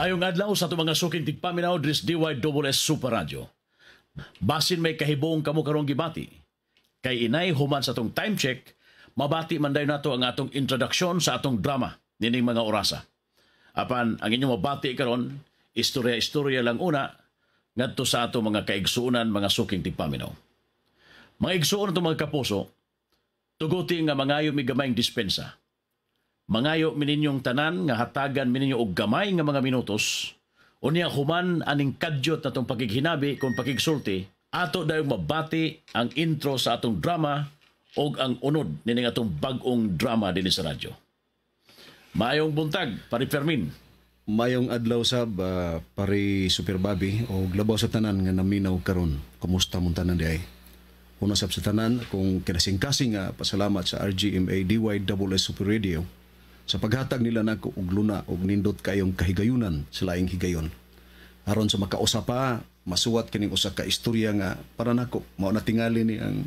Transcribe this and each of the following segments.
Maayong adlaw sa atong mga suking tigpaminaw diri sa DYSS Super Radio. Basin may kahibong kamo karong gibati. Kay inay human sa atong time check, mabati man dayon nato ang atong introduksyon sa atong drama nining mga orasa. Apan ang inyong mabati karon, istorya-istorya lang una ngadto sa atong mga kaigsuonan, mga suking tigpaminaw. Mga igsuon atong mga kapuso, tuguti nga mangayo mi gamayng dispensa. Mangayo mi ninyong tanan nga hatagan mi ninyo og gamay nga mga minutos, unya human aning kadyot natong pakighinabi kung pakigsulti, ato dayong mabati ang intro sa atong drama og ang unod nining atong bag-ong drama dinhi sa radyo. Maayong buntag, Pare Fermin. Mayong adlaw sab, Pare Super Bobby, og labaw sa tanan nga naminaw karon. Kumusta mong tanan diay? Una sab sa tanan, kung kinasing-kasing nga pasalamat sa RGMA DYSS Super Radio sa paghatag nila nako og luna og nindot kayong kahigayunan sa laing higayon. Aron sa makausa pa, masuwat kining usa ka istorya nga para nako mao na tingali ni ang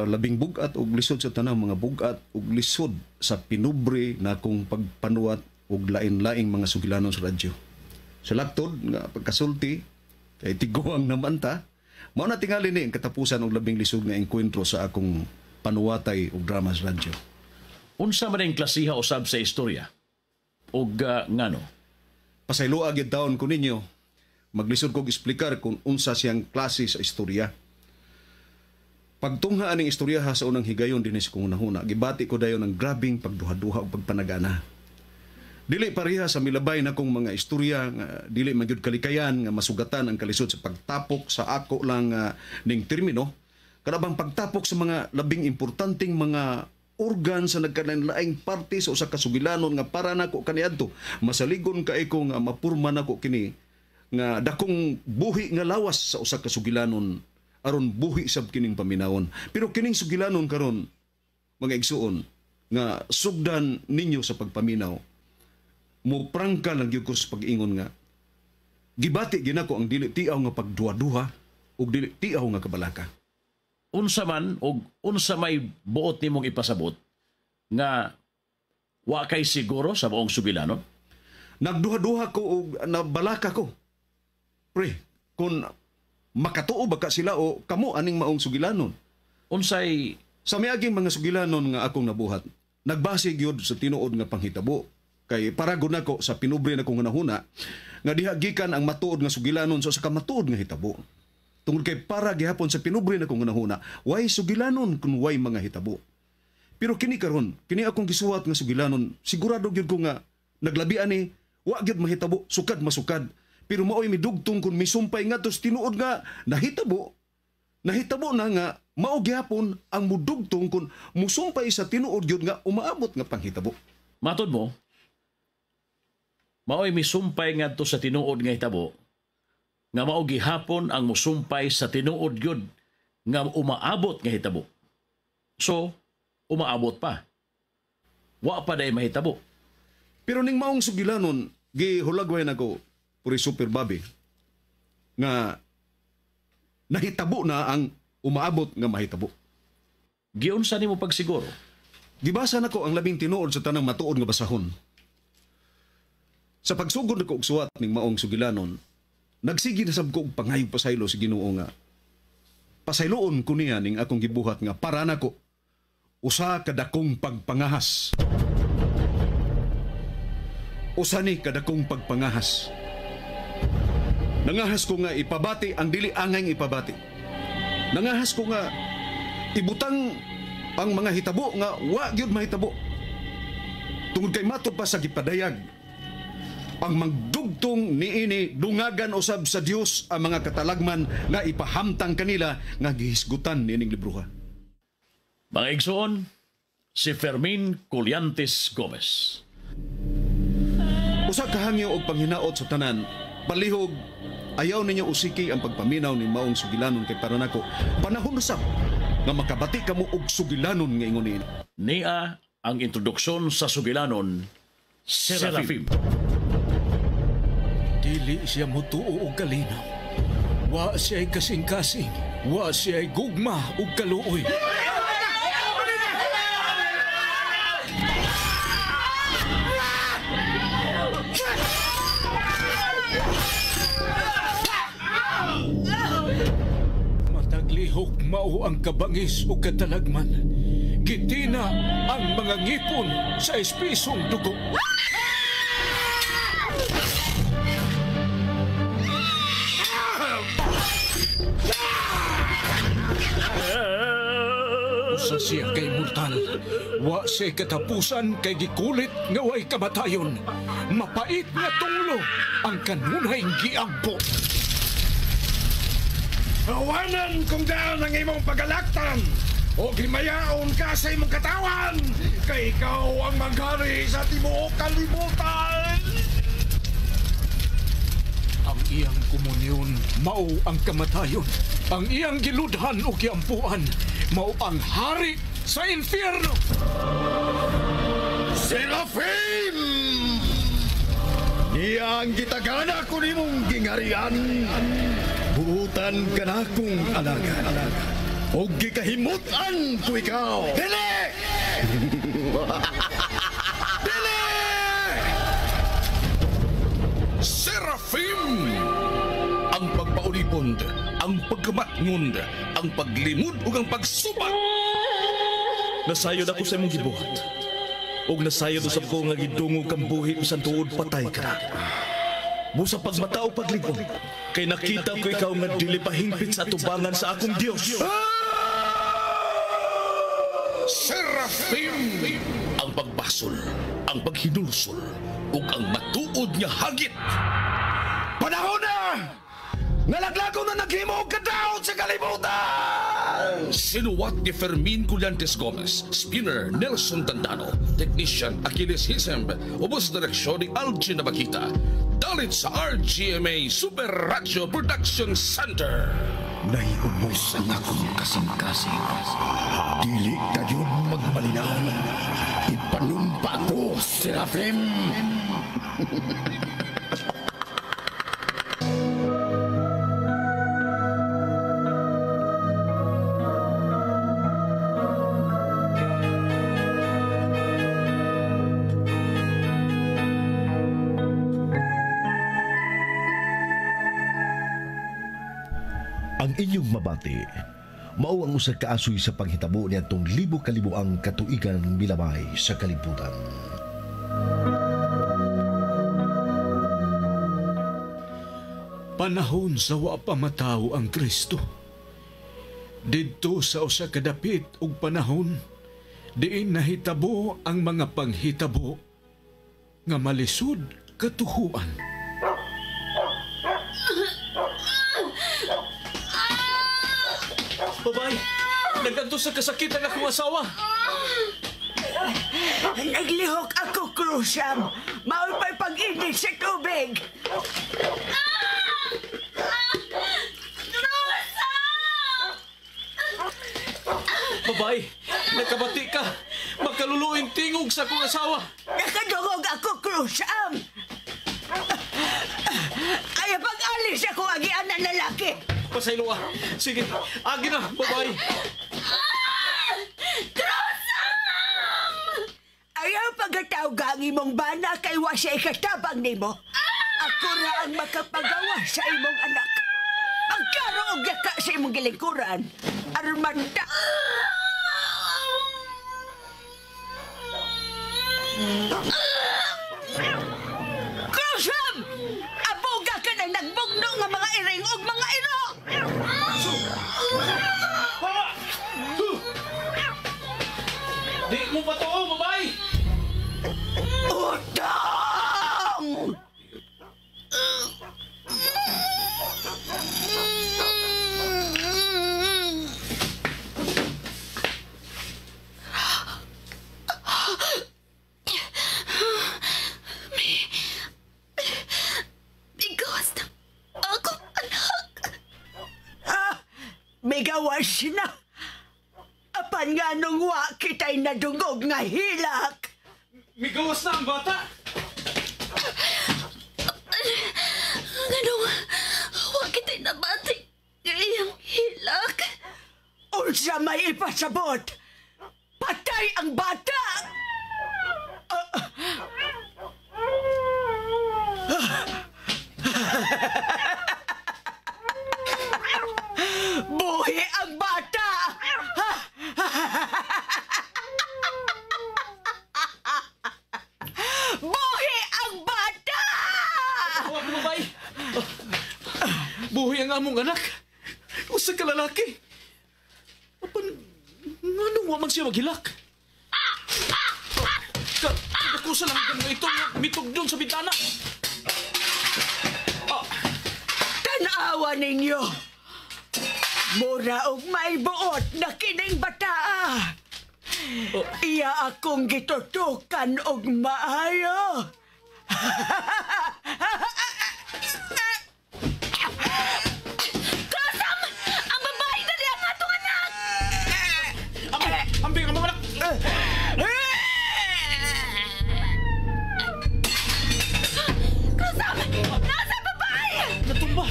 labing bug-at og lisod sa tanang mga bug-at og lisod sa pinubre na kong pagpanuwat og lain-laing mga sugilanon sa radyo. Sa laktod nga pagkasulti kay tiguang naman ta, mao na tingali ni ang katapusan og labing lisod nga engkwentro sa akong panuwatay og drama sa radyo. Unsa man ang klasiha usab sa istorya? Og ngano? Pasayloa gyud taon ko ninyo. Maglisod kog eksplikar kung unsa siyang klase sa istorya. Pagtungha aning istorya ha sa unang higayon dinhi sa kong hunahuna, gibati ko dayon ang grabing pagduha-duha ug pagpanagana. Dili pareha sa milabay na kong mga istorya nga dili man gyud kalikayan nga masugatan ang kalisod sa pagtapok sa ako lang ning termino, kanabang pagtapok sa mga labing importanteng mga organ sa nagkalain-laing parte sa usa ka sugilanon nga para nako kaniadto masaligon kay ko nga mapurma nako kini nga dakong buhi nga lawas sa usa ka sugilanon aron buhi sab kining paminawon. Pero kining sugilanon karon, mga igsuon nga sugdan ninyo sa pagpaminaw, mo prangka lang gyud ko sa pag-ingon nga gibati ginako ang dili tiaw nga pagduha-duha ug dili tiaw nga kabalaka. Unsa man og unsa may buot nimong ipasabot nga wa kay siguro sa buong sugilanon? Nagduha-duha ko og nabalaka ko. Pre, kung makatuo ba ka sila o kamo aning maong sugilanon? Unsay sa miaging mga sugilanon nga akong nabuhat, nagbase gyud sa tinuod nga panghitabo. Kay para gud nako sa pinubre na kong hunahuna nga diha gikan ang matuod nga sugilanon sa usa ka matuod nga hitabo. Tungod kay para gihapon sa pinubre na kong hunahuna, way sugilanon kun way mga hitabo. Pero kini karon, kini akong gisuwat nga sugilanon, sigurado gyud ko nga naglabi ani, wa gyud mahitabo, sukad masukad. Pero maoy midugtong kun misumpay nga tos tinuod nga nahitabo, nahitabo na nga mao gihapon ang mudugtong kun musumpay sa tinuod gyud nga umaabot nga panghitabo. Matod mo, maoy misumpay ngadto sa tinuod nga hitabo, nga mao gihapon ang musumpay sa tinuod gyud nga umaabot nga hitabo. So, umaabot pa. Wa pa day mahitabo. Pero ning maong sugilanon, gihulagway nako puri Super Bobby nga nahitabo na ang umaabot nga mahitabo. Giunsa nimo pagsiguro? Gibasa nako ang labing tinuod sa tanang matuod nga basahon. Sa pagsugod nako og suwat ning maong sugilanon, nagsige na sab ko og pangayog pasaylo sa Ginoo nga pasayloon ko niya ning akong gibuhat nga para nako usa ka dakong pagpangahas. Usa ni kadakong pagpangahas. Nangahas ko nga ipabati ang dili angay ipabati. Nangahas ko nga ibutang ang mga hitabo nga wa gyud mahitabo. Tungod kay matod pa sa gipadayag, ang magdugtong niini dungagan usab sa Dios ang mga katalagman nga ipahamtang kanila nga gihisgutan niining libroha. Mga igsoon, si Fermin Collantes Gomez. Usa ka hangyo og panghinaot sa tanan, palihog ayaw ninyo usiki ang pagpaminaw ni maong sugilanon kay para nako panahon usab nga makabati kamo og sugilanon nga ingon niini. Nia ang introduksyon sa sugilanon, Serafim. Dili siya mutuo og kalinaw. Wa siya'y kasing-kasing. Wa siya'y gugma og kaluoy. mao ang kabangis o katalagman. Gitina ang mga ngipon sa espisong dugo. Usa siya kay mortal, wa siya katapusan kay gikulit nga way kamatayon. Mapait nga tunglo ang kanunay giampo. Awanan kung daan ang imong pagalaktan o gimayaon ka sa imong katawan, kay ikaw ang maghari sa tibuok kalibutan. Ang iyang komunyon mao ang kamatayon. Ang iyang giludhan o giampuan mao ang hari sa impyerno. Serafim! Niya ang gitagana ko nimong gingarian. Buutan ka na kong alagad. O gikahimutan ko ikaw. Dili! Dili! Serafim! Ang pagpaulipon, ang pagkamatngon, ang paglimod ug ang pagsubat. Nasayod ako sa imong gibuhat. Ug nasayod usab ko nga gidungog kang buhi bisan tuod patay ka na. Busa pagmata o pagligong, kay nakita ko ikaw nga dili pahingpit sa atubangan sa akong Dios. Serafim! Ang pagbasol, ang paghinulsol, ug ang matuod nga hagit. Panahon na! Nalaglago na naghimo og kadaot sa kalibutan! Sinuwat ni Fermin Collantes Gomez, Spinner Nelson Dandano, Technician Achilles Hisemb, ubos direksyon ni Algin Nabakita. Dalit sa RGMA Super Radio Production Center. Naiubos ang akong kasing-kasing. Dili kayo magmalinaw. Ipanumpa ko, Serafim! Ang inyong mabati, mao ang usa ka asoy sa panghitabo niadtong libo-kalibuang katuigan milabay sa kalibutan. Panahon sa wa pa matawo ang Kristo. Didto sa usa ka dapit og panahon, diin nahitabo ang mga panghitabo nga malisod katuhuan. Babay, nagkanto sa kasakit ang akong asawa. Naglihok ako, Cruciam. Mao'y pa'y pag-init sa tubig. Babay, nakabati ka. Makaluluing tingog sa akong asawa. Nakadungog ako, Cruciam. Ay, pag-alis ako, agian na lalaki. Pasaylo ah. Sige, agi na, babay. Cruciam! Ayaw pagkatawag ang imong bana kay wa siya ikatabang nimo. Ako ra ang makapagawa sa imong anak. Pagkaro og yaka sa imong gilingkuran, aron mata. Cruciam! Abuga ka na nagbugno nga mga iring og mga iro! Di mo pa to, babay! Utang! Bigawas na akong anak. Ha? Migawas na. Apan nga nung wa kita'y nadungog nga hilak. Migawas na ang bata. Nganong wa kita'y nabati iyang hilak. Unsa may ipasabot? Patay ang bata! Buhi ang bata! Tanawa ko, babae. Buhi ang among anak. Usa ka lalaki. Apan, nganong wa man siya maghilak? Kadakusa lang ang ito nga mitugdon sa bintana. Tanawa ninyo. Mura og may buot na kining bataa. Iya akong gitutukan og maayo. Krosam! Ang babae dali ang atong anak! Ambing ang mga anak! Krosam! Nasa babae! Natumba!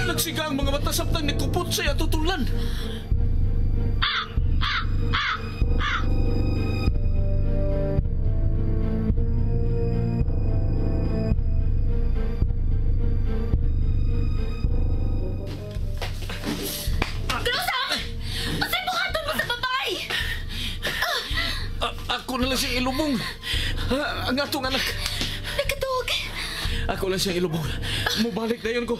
Nagsiga ang mga mata samtang nagkupot sa iyang tutulan. Krosam! Unsay buhaton mo sa babae? Ako na lang siyang ilubong. Ang atong anak. Nagkatuog. Ako lang siyang ilubong. Mubalik na yun ko.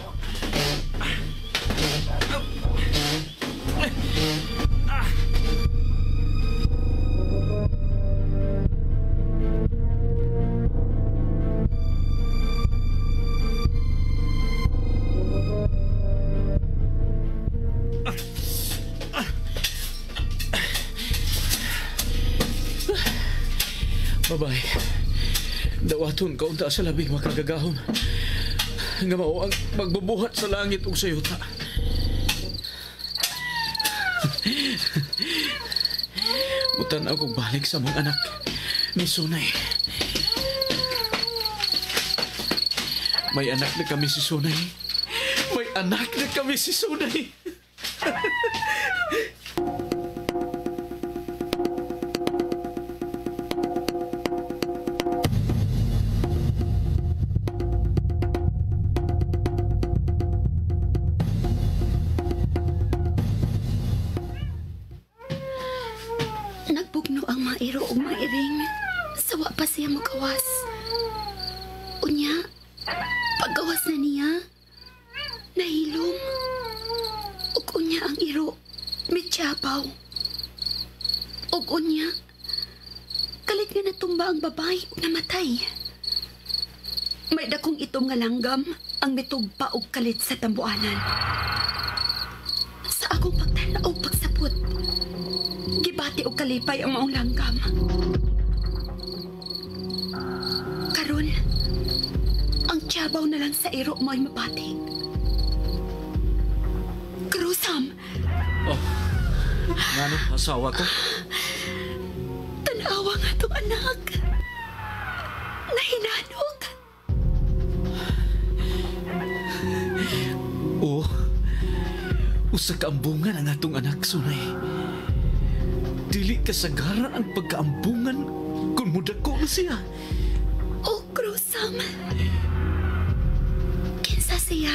Babay. Dawaton kaunta sa labing makagagahom. Nga mao ang magbubuhat sa langit ug sa yuta. Mutan-aw kog balik sa mong anak ni Sunay. May anak na kami si Sunay. May anak na kami si Sunay. Nagbugno ang mga iro ug mga iring. Sawa pa siya magawas. Unya, paggawas na niya, nahilom. Ug unya ang iro, mityapaw. Ug unya, kalit nga natumba ang babay ug namatay. May dakong itom nga langgam ang mitugpa og kalit sa tambuanan. Sa akong pagtan-aw pagsapot, gibati og kalipay ang maong langgam. Karon, ang tiyabaw na lang sa iro mo'y mapati. Krusam! Oh, ngano, asawa ko? Tanawa nga itong anak. Nahinanok. Oo. Usa ka ambungan ang atong anak, Sunay. Dili kasagaran ang pagkaambungan kung mudako na siya. Oh, Krusam. Kinsa siya?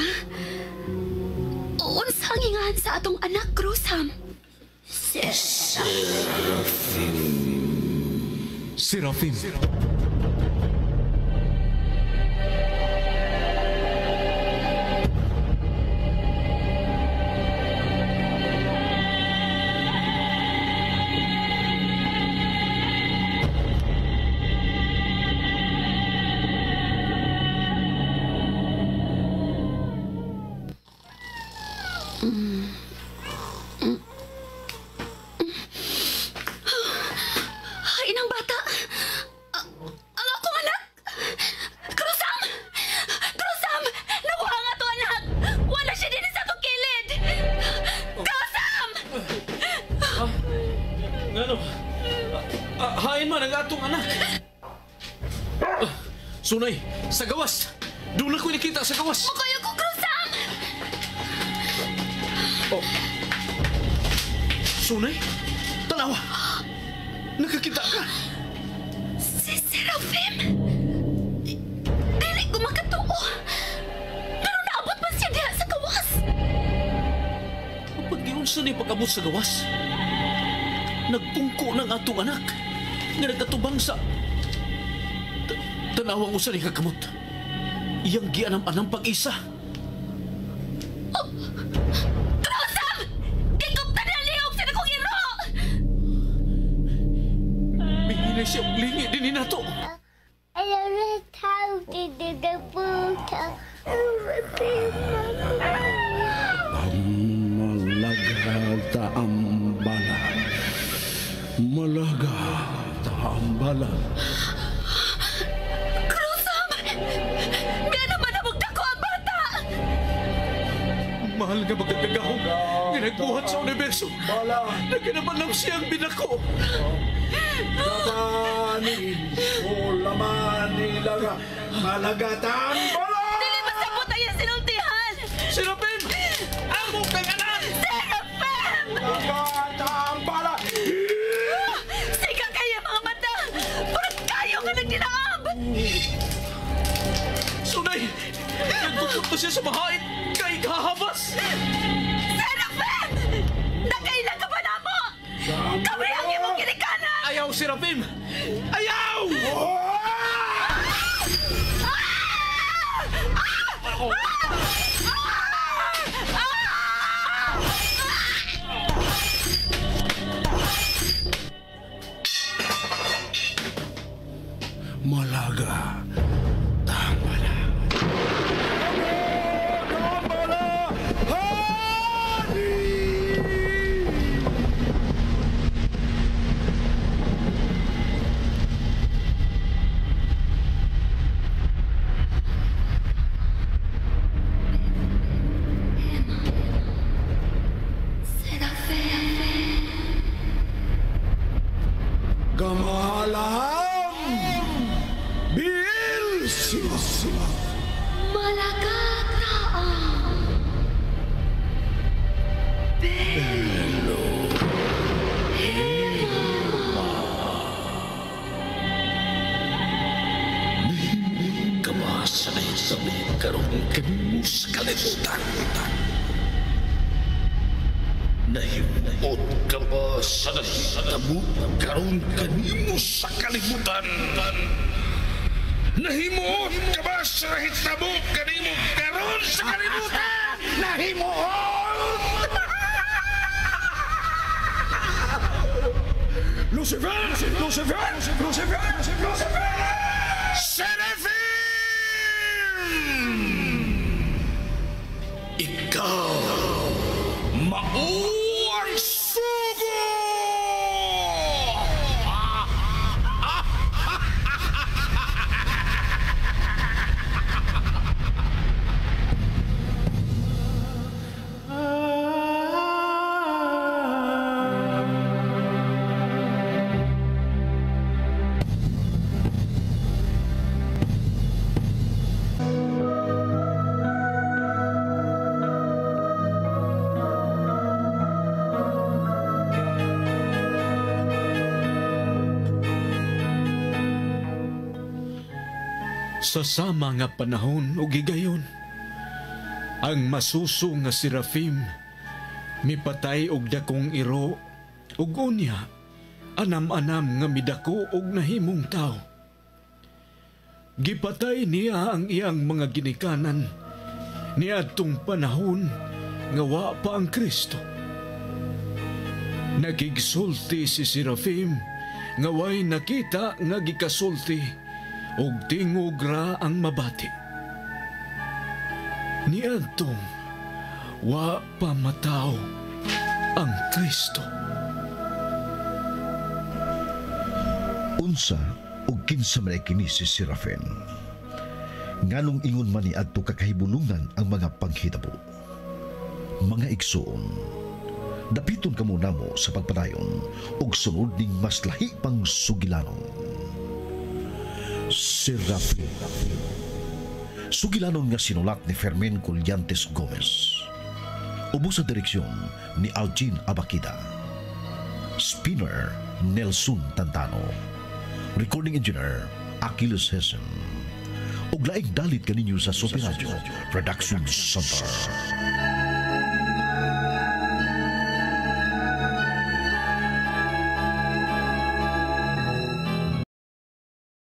Unsa ang hingahan sa atong anak, Krusam? Serafim. Inang bata! Ang akong anak! Krusam! Krusam! Nakuha nga to anak! Wala siya din sa atong kilid! Krusam! Ngano? Hain man ang atong anak. Sunay, sa gawas! Doon ako nakita sa gawas! Mukayo ko, Krusam! Oh. Sunay, tanawa! Nakakita ka! Si Serafim! Dili ko makatuo! Pero naabot man siya diha sa gawas! Kapag giunsa niya pag-abot sa gawas, nagpungko ng atong anak nga nagkatubang sa tanawang usa ni kakamot. Iyang gianam-anam pag-isa. Oh! Krosam! Gigupta na lihok sa nakong iro! Mihilay siya og lingi din nato. Malaga taambala. Malaga taambala. Krusam! Nga naman ang dako ang bata! Mahal nga magkagagahom nga nagbuhat sa universo. Nagkanaman siyang binako. Lamani, o lamani laga, malaga taambala! Dili masabot ang iyang sinultihan! Serapim! Amo kang anak! Serapim! Malaga taambala! Sika kayo mga mata! Purot kayo nga nagdinaab! Sunay! Nagkukunto siya sa mahait kay kahabas! Serapim! Nakaila ka ba na mo? Kami ang imong ginikanan! Ayaw, Serapim! Ayaw! Malaga taambala. Taambala! Hani! Serapim! Gamalaham! Bil sila. Malagataang! Belo! Ka ba sa nahitabo karon kanimo sa kalibutan? Nahimuot ka ba sa nahitabo karon kanimo sa kalibutan? Nahimuot ka ba sa nahitabo kanimo karon sa kalibutan? Nahimuot! Lucifer! Lucifer! Lucifer! Lucifer! Serafim! Ikaw mao ang sugo! Sa sama nga panahon ug higayon, ang masuso nga Serafim mipatay og dakong iro ug unya anam-anam nga midako og nahimong tawo. Gipatay niya ang iyang mga ginikanan niadtong panahon nga wa pa ang Kristo. Nakigsulti si Serafim nga way nakita nga gikasulti og tingog ra ang mabati. Niadtong wa pa mataw ang Kristo. Unsa ug kinsa man ay kini si Serafin? Nganong ingon man ni adto kakahibulungan ang mga panghitabo? Mga igsoon, dapiton kamo namo sa pagpadayon ug sunod ning mas lahi pang sugilanon. Serafin. Sugilanon nga sinulat ni Fermin Collantes Gomez. Ubos sa direksyon ni Algin Abakida. Spinner Nelson Tantano. Recording engineer Achilles Hessen. Ug laing dalit kaninyo sa Super Radio Production Center.